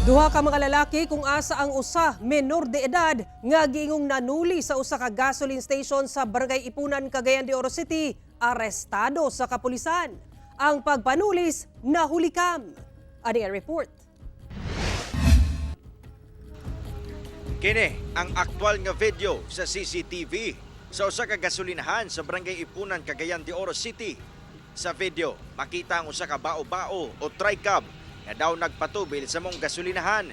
Duha ka mga lalaki kung asa ang usa menor de edad nga giingong nanuli sa usa ka gasoline station sa Barangay Ipunan, Cagayan de Oro City, arestado sa kapulisan. Ang pagpanulis nahulikam. Ani ang report. Kini ang aktwal nga video sa CCTV sa usa ka gasolinahan sa Barangay Ipunan, Cagayan de Oro City. Sa video, makita ang usa ka bao-bao o tricab nga daw nagpatubil sa mong gasolinahan.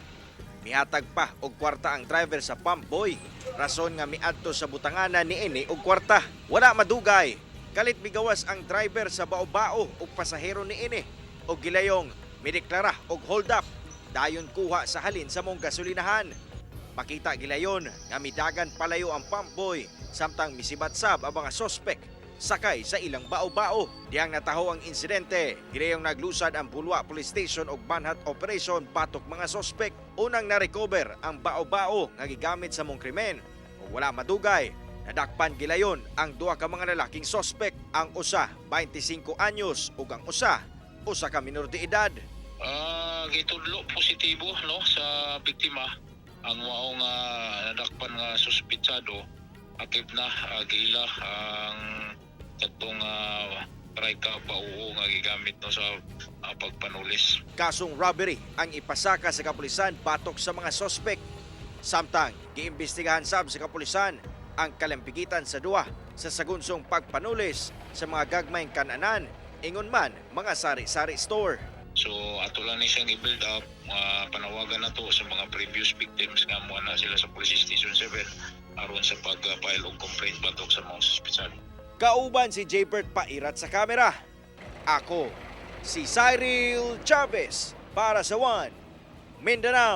Mihatag pa og kwarta ang driver sa pump boy. Rason nga miadto sa butanganan niini og kwarta. Wala madugay. Kalit migawas ang driver sa bao-bao og pasahero niini og gilayong mideklara og hold up. Dayon kuha sa halin sa mong gasolinahan. Makita gilayon nga midagan palayo ang pump boy samtang misibat sab ang mga sospek sakay sa ilang bao-bao. Diyang nataho ang insidente, gilayong naglusad ang Bulua Police Station og manhunt operation batok mga sospek. Unang na-recover ang bao-bao nga gigamit sa mong krimen ug wala madugay. Nadakpan gilayon ang duha ka mga lalaking sospek, ang usa 25 anyos ug ang usa usa ka minor de edad. Gitudlo positibo, no, sa biktima ang maong nadakpan nga suspitsado. Akip na giila ang katong trika bao nga gigamit, no, sa pagpanulis. Kasong robbery ang ipasaka sa kapulisan batok sa mga sospek. Samtang giimbestigahan sab sa kapulisan ang kalampigitan sa duha sa sagunsong pagpanulis sa mga gagmayng kananan, ingon man mga sari-sari store. So ato lang ni siyang i-build up, mga panawagan na to sa mga previous victims nga mo na sila sa Police Station 7 aron sa pag-file og complaint batok sa mga suspitsado. Kauban si Jaybert Pairat sa kamera. Ako, si Cyril Chavez para sa One Mindanao.